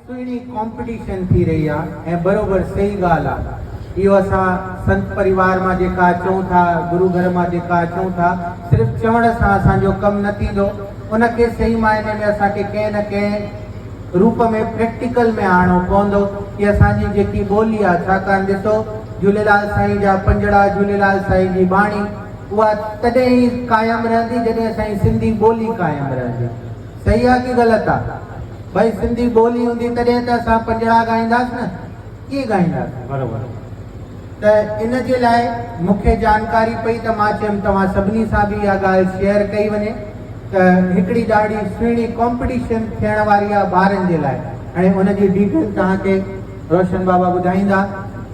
سهڻي ڪامپٽيشن ٿي رهي آ ۽ بروبر صحيح ڳالهه آ اهو اسان سنت پريوار مان جيڪا اچون ٿا گرو گهر مان جيڪا اچون ٿا صرف چوڻ سان اسان جو ڪم نه ٿيندو ان کي صحيح معني ۾ اسان کي ڪنهن نه ڪنهن روپ ۾ پريڪٽيڪل ۾ آڻڻو پوندو ڪي اسان جي جيڪي ٻولي آ ڇاڪاڻ ڏسو جهوليلال سائين جا پنجڙا جهوليلال سائين جي ٻاڻي اها تڏهن ئي قائم رهندي جڏهن اسان جي سنڌي ٻولي قائم رهندي. صحيح آ ڪي غلط آ؟ ڀائي سنڌي ٻولي هوندي تڏهن ته اسان پنجڙا ڳائينداس نه ڪيئن ڳائينداس؟ بروبر. ته ان جي لاء مون کي جانڪاري پئي ته مان چيم توهان سڀني سان به اها ڳالهه شيئر ڪئي وڃي ته هڪڙي ڏاڍي سهڻي ڪامپٽيشن ٿيڻ واري آ ٻارن جي لاء ۽ ان جي ڊيٽيل توهان کي روشن بابا ٻڌائيندا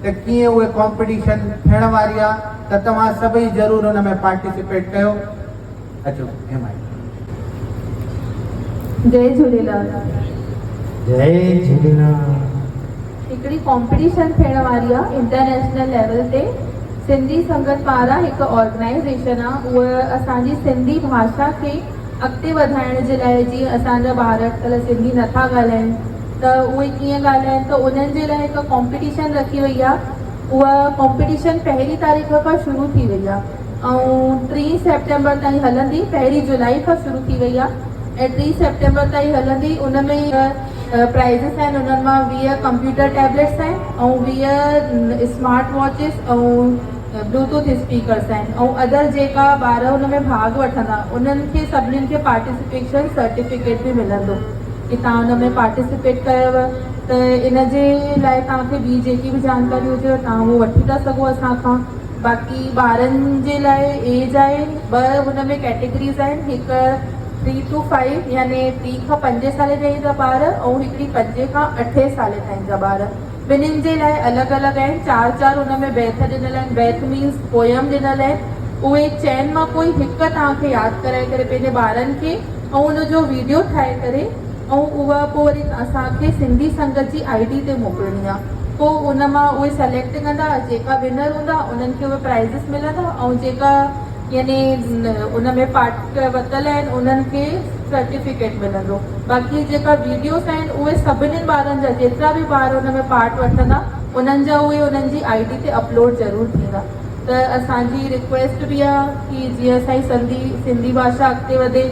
ته ڪيئن اهي ڪامپٽيشن ٿيڻ واري آ ته توهان سڀئي ضرور ان ۾ پارٽيسپيٽ ڪيو. اچو حمايت. جئي جهوليلال. جئي جهوليلال. هڪڙي ڪامپٽيشن ٿيڻ واري آ انٽرنيشنل ليول تي سنڌي سنگت پاران هڪ آرگنائيزيشن آ اها اسان جي سنڌي ڀاشا کي اڳتي وڌائڻ جي لاء جيئن اسان جا ٻار اڄڪلهه سنڌي نٿا ڳالهائين ته اهي ڪيئن ڳالهائين ته انهن جي لاء هڪ ڪامپٽيشن رکي وئي آ اها ڪامپٽيشن پهرين تاريخ کان شروع ٿي وئي آ ۽ ٽين سيپٽمبر تائين هلندي، پهرين جولائي کان شروع ٿي وئي آهي ۽ ٽين سيپٽمبر تائين هلندي، ان ۾ پرائزز آهن انهن مان 20 ڪمپيوٽر ٽيبليٽس آهن ۽ 20 اسمارٽ واچز ۽ بلوٽوٿ اسپيڪرس آهن ۽ ادر جيڪا ٻار ان ۾ ڀاڳ وٺندا انهن کي سڀنين کي پارٽيسپيشن سرٽيفڪيٽ به ملندو ڪي توهان ان ۾ پارٽيسپيٽ ڪيو ته ان جي لاء توهان کي ٻي جيڪي به جانڪاري هجي توهان اهو وٺي ٿا سگهو اسان کان. باقي ٻارن جي لاء ايج آهي ٻه هن ۾ ڪيٽيگريز آهن هڪ ٿري ٽو فائيو يعني ٽي کان پنجين سالي تائين جا ٻار ۽ هڪڙي پنجين کان اٺين سالي تائين جا ٻار ٻنهين جي لاء الڳ الڳ آهن چار چار هن ۾ بيت ڏنل آهن بيت مينس پوئم ڏنل آهن اهي چئن مان ڪوئي هڪ توهان کي ياد ڪرائي ڪري پنهنجي ٻارن کي ۽ ان جو ويڊيو ٺاهي ڪري ۽ اها پوء وري اسان کي سنڌي سنگت جي I D تي موڪلڻي آهي پوء ان مان اهي سليڪٽ ڪندا جيڪا ونر هوندا انهن کي اهي پرائزز ملندا ۽ جيڪا يعني ان ۾ پارٽ ورتل آهن انهن کي سرٽيفڪيٽ ملندو باقي جيڪا ويڊيوز آهن اهي سڀني ٻارن جا جيترا به ٻار ان ۾ پارٽ وٺندا انهن جا اهي انهن جي I D تي اپلوڊ ضرور ٿيندا ته اسان جي رڪويسٽ به آهي ڪي جيئن اسان جي سنڌي سنڌي ڀاشا اڳتي وڌي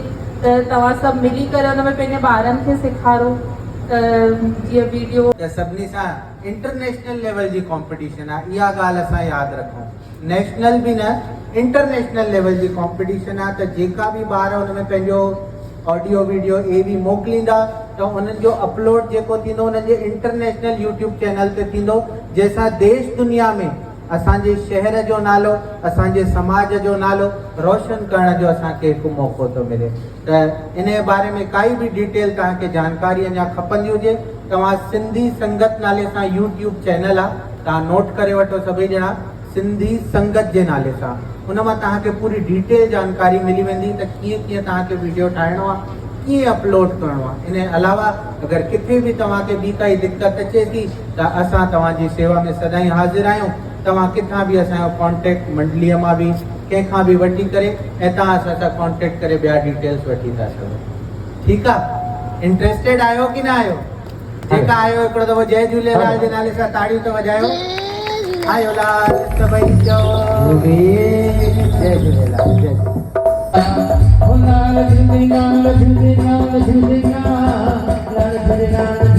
ته توهان سڀ ملي ڪري ان ۾ پنهنجي ٻارن کي سيکارو ته جيئن ويڊيو. ته سڀني سان انٽرنيشنل ليول جي ڪامپٽيشن آ اها ڳالهه اسان ياد رکون نيشنل به نه انٽرنيشنل ليول جي ڪامپٽيشن آ ته جيڪا به ٻار ان ۾ پنهنجو آڊيو ويڊيو اي وي موڪليندا ته انهن جو اپلوڊ جيڪو ٿيندو انهن جي انٽرنيشنل يوٽيوب چينل تي ٿيندو جنهن سان ديش دنيا ۾ اسان جي شهر جو نالو، اسان جي سماج جو نالو روشن ڪرڻ جو اسان کي هڪ موقعو ٿو ملي ته انهيء باري ۾ ڪائي به ڊيٽيل توهان کي جانڪاري اڃا کپندي هجي توهان سنڌي سنگت نالي سان يوٽيوب چينل آ توهان نوٽ ڪري وٺو سڀئي ڄڻا سنڌي سنگت جي نالي سان ان مان توهان کي پوري ڊيٽيل جانڪاري ملي ويندي ته ڪيئن ڪيئن توهان کي ويڊيو ٺاهڻو آ ڪيئن اپلوڊ ڪرڻو آ انهيء علاوه اگر ڪٿي به توهان کي ٻي ڪائي دقت اچي ٿي ته اسان توهان جي سيوا ۾ سدائين حاضر آهيون، توهان ڪٿان به اسان جو ڪانٽيڪٽ منڊليء مان به ڪنهن کان به وٺي ڪري ۽ توهان اسان سان ڪانٽيڪٽ ڪري ٻيا ڊيٽيلز وٺي ٿا سگهو. ٺيڪ آ؟ انٽريسٽيڊ آهيو ڪي نه آهيو؟ جيڪا آهيو هڪڙو دفعو جئي جهوليلال جي نالي سان تاڙيون ته وڄايو. آيو لال سڀئي چئو. جئي جهوليلال جئي جهوليلال. لال جهوليلال جهوليلال جهوليلال لال جهوليلال.